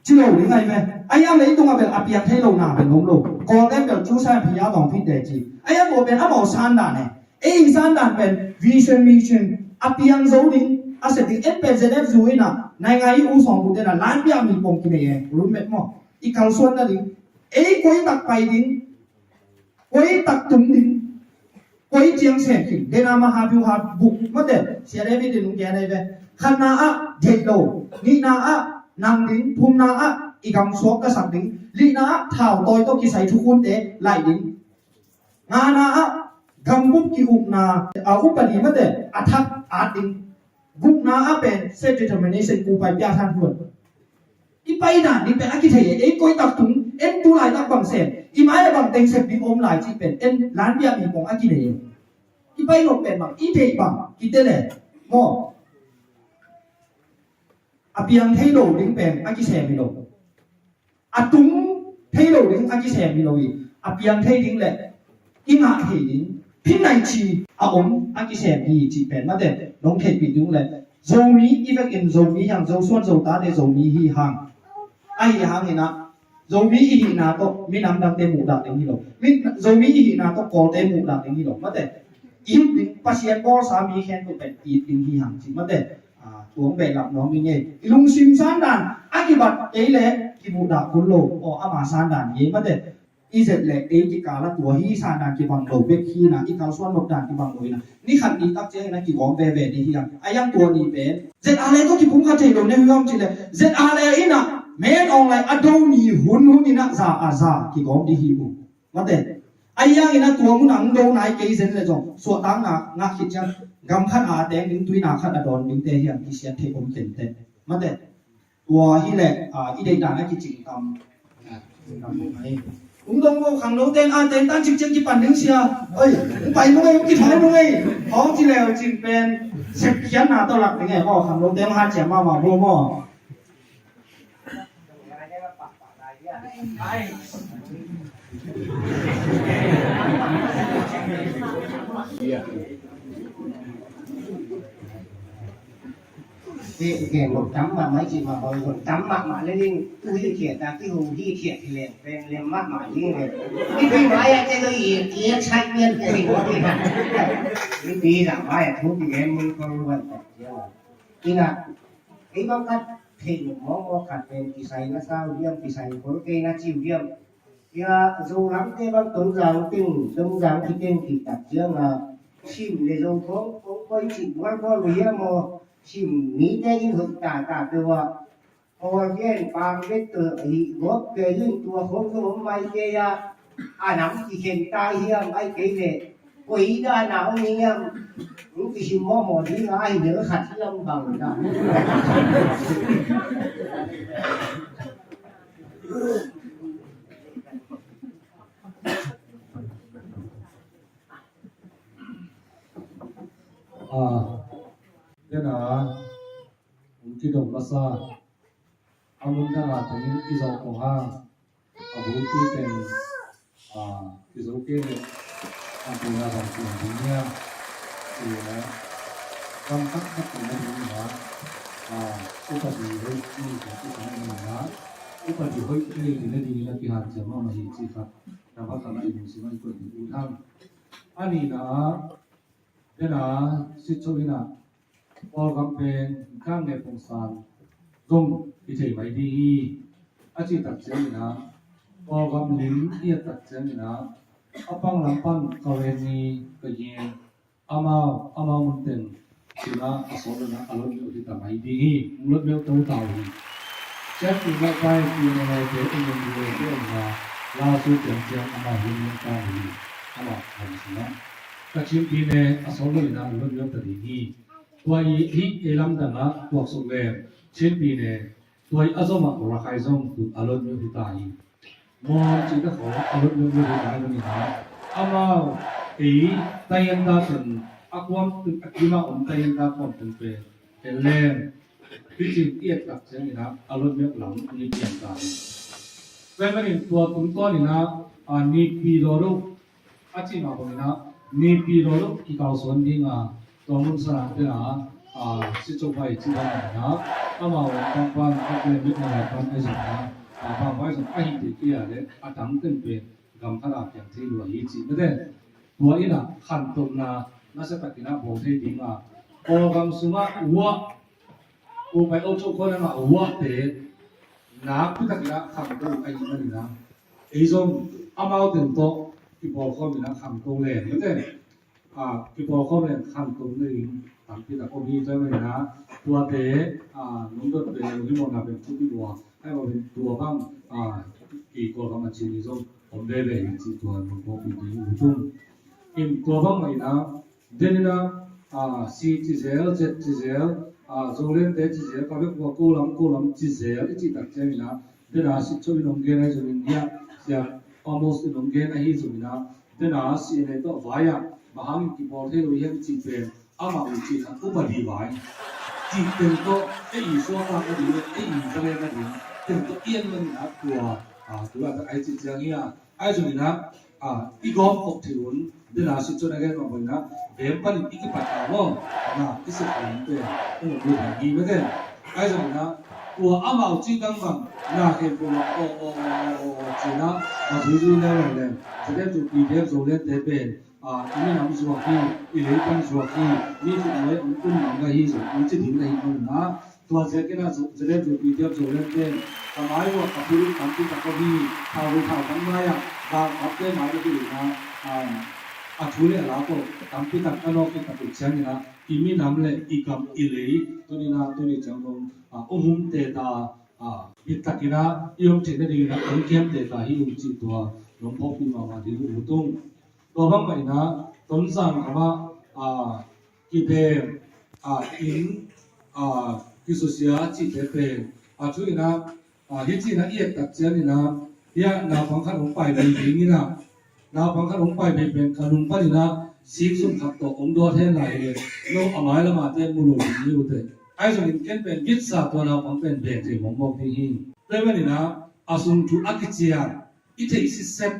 Ci lo ding ahi ve. Ahi a leitung a bel a piang thei lo na bel om lo. Kawlte bel cu sa phi a tawng phit de ci. Ahi a tua pen amau san dan e. Ei i san dan pen vision mission a piang zo ding, a sep ding, en pen Z F zu in a, nai ngai i u sawng bu den a, lan bia mi pong kinei e, roommate maw. I kalsuan na ding. Ei koi tak pai ding, koi tak tung ding, koi ciang sem khin. Den a ma ha biu ha buk, mate, sia David in ung kia nei ve. Khatna ah, deih lo. Nihna ah, nang ding. Thumna ah, i gam suak ka sak ding. Lihna ah, thau tawi tawh kisai thukhunte, laih ding. Ngana ah, gambup ki-ukna, a upadi mate, a thak at ding. Gukna ah pen, self determination, kupai piathan huan. I pai dan ding pen a kithei e, ei koi tak tung, en tu laitak bang sem, i mai a bang teng sem ding om lai cih pen, en lan bia mi pong a kinei e. I pai lo pen bang, i deih bang, kite le, maw. A piang thei lo ding pen, a kisem hi lo. A tung thei lo ding a kisem hi lo hi. A piang thei ding le i ngah thei ding, phin nai ci a om a kisem hi cih pen mate nong theihpih ding le. Zomi i vekin Zomi hiang, Zosuan Zota te Zomi hi hang. Ahi hangin a Zomi i hihna tawh minam dangte muhdah ding hi lo. Min, Zomi i hihna tawh Kawlte muhdah ding hi lo. Mate i hih ding Pasian bawlsa mi khempeuh pen it ding hi hang cih mate. Ah, tuang behlap nuam ing ei. I lungsim sandan a kibat kei le kimuhdah kul lo. Aw, ama sandan hi ei mate. I zet le ei kikal a tua hi sandan kibang lo bek hi na, i kalsuan nopdan kibang lo hi na. Ni khat ni tak ciangin a kigawm veve ding hi a. A yang tua ni pen Z R A tawh kipumkhat thei lo ne hui om cih le Z R A in a men awng lai a do ni hun hun in a za a za kigawm ding hi uh. Mate. A yang in a tua mun ang do nai kei zen le zong suahtakna ngah khit ciang gam khat a teng ding tuina khat a dawn dingte hiam kisiat thei om tente. Mate. Tua hi le, ah, i deihdan a kicing tam. Ung dong mo khangno ten a ten tan cik ciang kipan ding sia. Oi, ung pai mo ngei, ung kithai mo ngei. Hong ci leu cin pen sep khian na tawh lak ding e mo khangno ten ha ciam ma ma mo mo. Te gen lo tam ma mai ci ma bang lo tam ma ma le ling u hi thiat ta ki hu hi thiat hi le pen le ma ma ling le. Ki pi ma ya te lo i i chai mian pi mo pi ha. Ki pi la ma ya thu ki gen mun ko lo wan ta ya. Ina, ei bang kat Thei nop mawkmawk khat pen kisai na sau diam, kisai khol kei na ciu diam. Tua Zolamte bang Tonzang teng, Tonzang khiteng khit tak ciangin sim le zo khong kong koi cih mual khawl uh hiam maw? Sim mite in hoih tata peuh ah. Pawl gen pang bek tawh hih gawp kei in tua khong zong om mai kei ah. A nam kikhen ta hiam, ai kei leh koi dan a om hiam? Hong kisim mawhmawh ding a, ahi bel khat hiam bang dan. Ah, den a, hong kidong masa a mun dang a tengin i zawh kong hang a bulpi teng, ah, i zo kei leh a tuna bang tun ding nia. Tua kam khat khat tuna ding nia. Ah, upadi hoih ni ka tuna ding nia. Upadi hoih ni ding na ding na kihan ciam mahmah hi ci khat. Na ba khat na i lungsim a i koih ding ut hang. A nihna ah, den a, sitso in ah, Kawlgam pen kang le pongsan zong i thei mai ding hi. A cih tak ciangin ah, Kawlgam lim i et tak ciangin ah, a pang lam pan ka ven ni ka gen, amau, amau mun teng, tuna a sawt lo in ah a lot meuh hi ta mai ding hi. Hong lot meuh to ta uh hi. Ciangin ah pai, pi na lai te, ung ung lai te, ung na, la su ciang ciang, amau hun meuh ta uh hi. Amau, amau sungah Kachin pi ne a sawt lo in ah a lot meuh ta ding hi. Tua i hih ei lamdang ah tuaksuk leng Chin pi ne, tua i a zom ah Rakhine zong tun a lot meuh hi ta hi. Mon cih ta khawng a lot meuh meuh hi ta hi. Amau ei tayenda tun a kuam tun a kim a om tayenda kuam tun pen en leng, picin i et tak ciangin ah a lot meuh lam ni piang ta hi. Tua ahih manin tua tungtawn in ah, a, nipi lawluk a cih mah bangin ah, nipi lawluk kikawlsuan ding a, tua mun sana te a, a, sitso pai cih bangin ah, amau lam pangpan a pen mit na lai pan ahi zong a, a, pangpan ahi zong ahi te kia le a tang teng pen gam khat a piang thei lua hi cih mete. Tua in ah khantohna nasia takin ah bawl thei ding a, Kawlgam sungah uah, ko pai o cho ko na ma uah te nakpi takin ah khangto ahih manin ah, ei zong amau teng tawh kipawlkhawm in ah khangto leng mete. A, kipawlkhawm leng khangto nading tampi tak om hi. Tua ahih manin ah tuate, a, nong dot pen, nong himawhna pen thupi lua. Ahih manin tua bang, a, i Kawlgam a cin hi zong om veve hi cih tua nong phawkpih ding uh tung. In tua bang mah in ah, den in ah, a, C ci zel, Z ci zel, a, Zoland te ci zel, ka bek ua ko lam, ko lam ci zel i cih tak ciangin ah, den a sitso in hong gen ahi zongin hiah, sia Amos in hong gen ahi zongin ah, den a C N A tawh vai ah bang hangin kipawl thei lo hiam cih pen amah uh cih khat upadi vai. Cih pen tawh ei i suakta nading, ei i zalen nading, pen tawh i en nading ah tua, a, tua a tak ai cih ciang hi a, ahi zongin ah, a, i gawm khop thei un, den a sitso in a gen mah bangin ah, veng panin i kipat a maw, na, i sep a pen, ung lut hi mete. Ahi zongin ah, tua amau cih bangbang, na, khen pum ah, aw, aw, aw, aw, aw, cih na, a zuizui leng leng, Zoland zu, P D F Zoland te pen, a, i minam zuak hi, i leipan zuak hi, mi khut nuai hong tun mang ahi zong, hong ci ding na hih manin ah, tua ziakin ah Zoland zu, P D F Zoland pen, ka mai uh ah ka pul tampi tak om hi, thau hui thau bang mai ah, gal kap te mai ka pul in ah, a, a thu le a la tawh tampi tak ka nawk hi tak uh ciangin ah, i minam le i gam i lei, tuni in ah, tuni ciang dong, a, hong hum te ta, a, bit takin ah, i om theih nadingin ah, hong kiam te ta hi ung cih tua, nong phawkpih mahmah ding uh tung. Tua bang mah in ah, Tonzang gam ah, a, kibeng, a, inn, a, kisusia cihte pen, a, thu in ah, a, hih ci in ah i et tak ciangin ah, hiah naupang khat hong pai bei ding in ah, naupang khat hong pai bei pen ka nung panin ah, sik sung khat tawh hong dawt hen lai hi leh, no a mailam ah te mu lo ding hi uh teh. Ahi zongin ken pen gitsa tua naupang pen beng thei mawkmawk ding hi. Tua ahih manin ah, a sung thu a kician i theih sitset,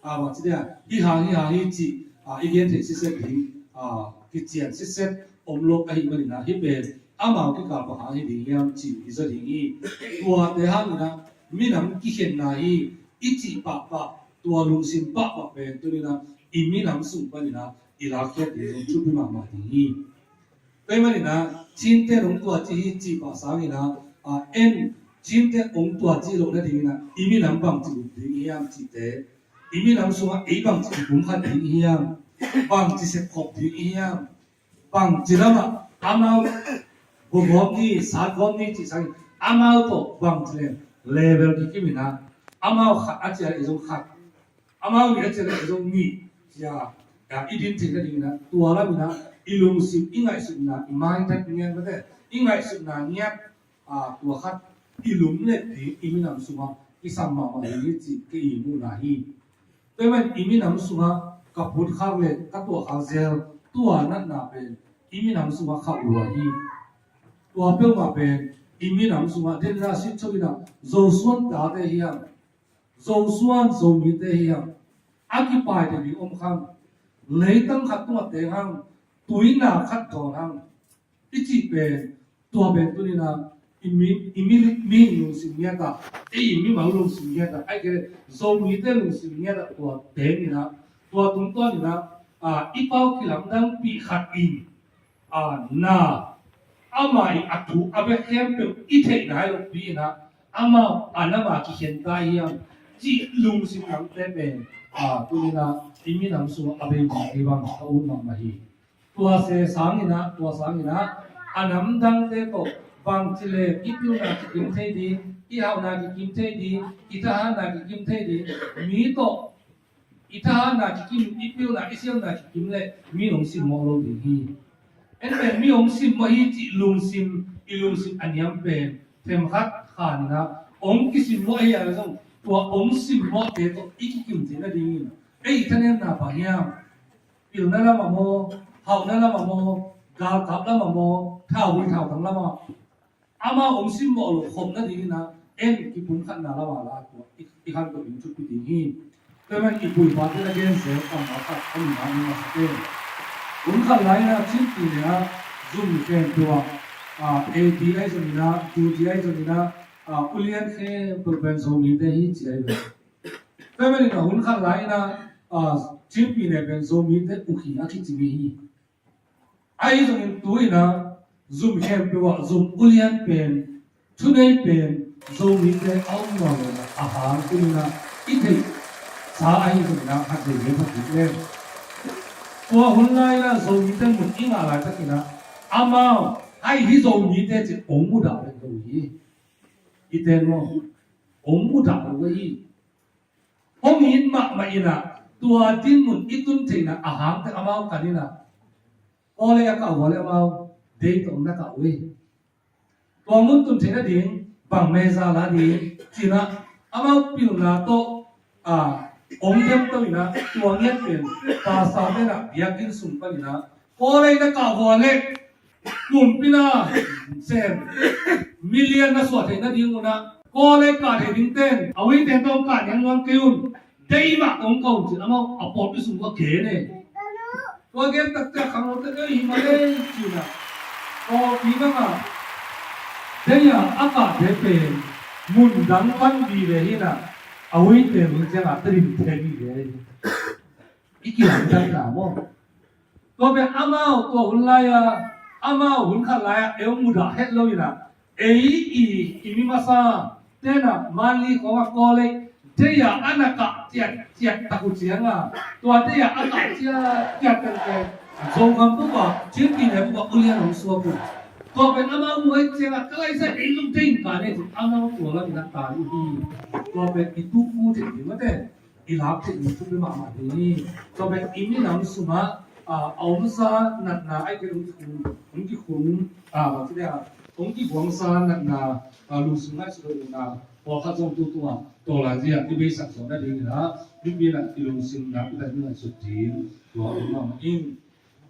a, bang ci dia, hih hang, hih hang hi cih, a, i gen theih sitset ding, a, kician sitset om lo ahih manin ah, hih pen amau kikal bang hang hi ding hiam cih i za ding hi. Tuate hangin ah minam kikhenna hi i cih pahpah, tua lungsim pahpah pen tuni in ah i minam sung panin ah i lakkhiat ding zong thupi mahmah ding hi. Tua ahih manin ah, Chin te nong tua ci hi cih pah sangin ah, A, en, Chin te ong tua ci lo na ding ina, i minam bang ci ut ding hiam cite, i minam sunga ei bang ci pumkhat ding hiam, bang ci sepkhop ding hiam, bang ci lama amau bogom ni, satgom ni ci sang amau to bang ci le level kikim ina, amau khat a ci a le zong khat, amau nih a ci a le zong nih, cia, ya, i din theihna ding ina, tua lam ina, i lungsim, i ngaihsutna, i mindset ngiat mate, i ngaihsutna ngiat, a, tua khat, i lum le ti, i minam sunga, i sam mahmah hi ci, ke i muhna hi. Tua man i minam sunga, ka put khak le, ka tua khak zel, tua natna pen, i minam sunga khak lua hi. Tua peuhmah pen, i minam sunga, den na sit chok ina, Zosuan tate hiam, Zosuan Zomite hiam, a kipaite ding om khang, leitang khat tungah teng hang, tuina khat dawn hang, i cih pen, tua pen tunina, i mi, i mi, mi lungsim ngiata, i mimal lungsim ngiata, ai kei Zomite lungsim ngiata, tua teng ina, tua tungtawn ina, a, i pau kilamdangpih khat in, a, na, ama i a thu a bek khempeuh i theih nai lopi ina, ama a nama kikhen ta hiam cih lungsim nangte pen, a, tunina i minam sung a bei bang hi bang ka ut mahmah hi. Tua se sangina, tua sangina, a namdangte tawh bangci le i pilna kikim thei ding, i hauhna kikim thei ding, i thahatna kikim thei ding, mi tawh i thahatna kikim, i pilna, i siamna kikim le mi hong simmawh lo ding hi. En pen mi hong simmawh hi cih lungsim, i lungsim a niam pen themkhat khanina hong kisimmawh hi a zong tua hong simmawhte tawh i kikim theihna dingin ei thanemna pah hiam? Pilna lamah maw, hauhna lamah maw, galkap lamah maw, thauhui thautang lamah, amau hong simmawh lo khopna dingin a, en kipumkhatna lamah la tua i, i khantoh ding thupi ding hi. Tua man i pu i pate na gen zel kammal khat a nihna ni masa te. Hun khat lai-in a Chin pi ne a zum khempeuh ah, a, A D ahi zongin a, two D ahi zongin a, a, ulian khempeuh pen Zomite hi ci ahi ve. Tua man in a hun khat lai-in a, a, Chin pi ne pen Zomite ukhi a kici mi hi. Ahi zongin tu-in a zum khempeuh ah zum ulian pen, thunei pen Zomite a om nawn lo a hang tu-in a i theihsa ahi zongin a khat vei vei phat ding lem. Tua hun lai-in a Zomite mun i ngah laitakin a amau ahi hi Zomite ci ong mudah pen lo hi. I ten maw? Ong mudah lo hi. Hong it mahmah in a, tua dinmun i tun theihna a hangte amau kan in a, Kawlei a kah uh a le amau dei tawh na kah uh hi. Tua mun tun theihna ding bang meza la ding ci-in a, amau pilna tawh, a, ong dem to in a, tua ngiat pen pastor te na biakinn sung pan in a, Kawlei na kah uh a le kumpi na sem million na suah theihna ding un a, Kawlei kah thei ding ten a uite tawh kah niang nuam kei un. Dei mah kong kah un ci-in amau a pawlpi sung kua gen e. Tua gen taktak khangno te dei hi mah lei ci-in a, pawlpi bangah dei a a kahte pen mun dang pan vive hi in a, a uite mun ciangah tadin te vive hi. I kilamdang ta maw? Tua pen amau tua hun lai-a, amau hun khat lai-a ei hong mudah het lo in a, ei i, i mi masa ten a Manli khawng a Kawlei dei a a na kah ciatciat tak uh ciangin a, tua dei a a kah ciatciat tak uh ciangin a, Zogam bup ah, Chin pi ne bup ah ulian hong suak uh. Tua pen amau muh ahih ciangin a, ka laisa ei zong dei in kah ni ci-in amau tua lam in a tai uh hi. Tua pen i tuku ding hi mate. I lak theih ding thupi mahmah ding hi. Tua pen i minam sungah, a, a omsa natna, ai kei hong kikhung, hong kikhung, a, bang ci dia, hong kiguangsa natna, a, lungsim ngaihsut loh natna pawlkhat zong tu tungah tawlaizi ah i beisak zawh nading in a, mipil ah i lungsim na i ngaihsut ding tua om mahmah ing.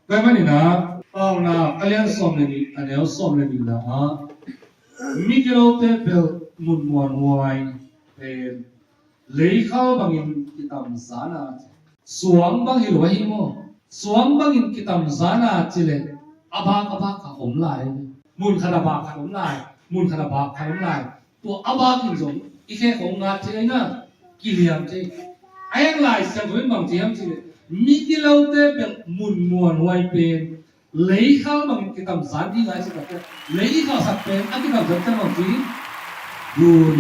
Tua ahih manin a, Paunak a lian sawm le nih, a neu sawm le nihna ah, migilote bel mun muanhuai pen leikhal bangin kitamzan a, suang bang hi lo ahi maw? Suang bangin kitamzan a ci leh, a bak a bak kha om lai. Mun khat a bak khat om lai. Mun khat a bak khat om lai. Tua a bak in zong i khe khong ngat thei na, kiliam thei. A heng Lai Siangtho in bang ci hiam cih leh, migilote bek mun muanhuai pen Leikhal bangin kitamzan ding a i cih takte, lei i khalsak pen a kitamzan ciang bang ci? Gun.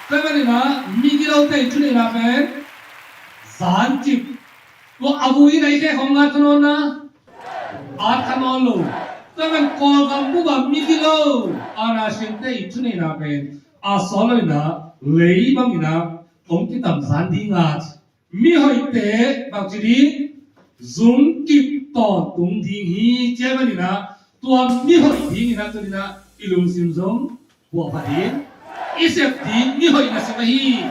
Tua ahih manin ah migilote i thuneihna pen zancip. Tua a vui in a i khe khong ngat kha nawn na, at kha nawn lo. Tua ahih manin Kawlgam bup a migilo, R R C M te i thuneihna pen a sawt lo in ah lei bangin ah hong kitamzan ding a, mihoihte bangci ding, zungkip tawntung ding hi. Tua ahih manin ah tua mihoih dingin ah tuni-in ah i lungsim zong buahpha ding, i sep ding mihoih nasep ahi.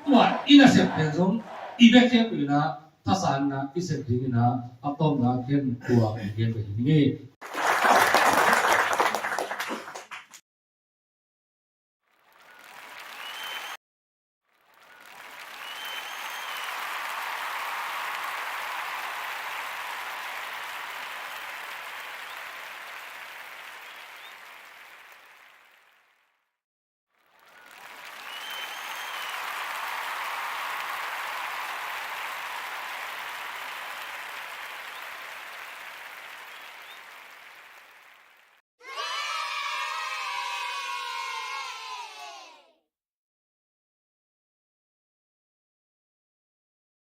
Tua i nasep pen zong i bia khempeuh in ah thasan in ah i sep dingin ah a tawpna ken tua i gen bek hi ning ei.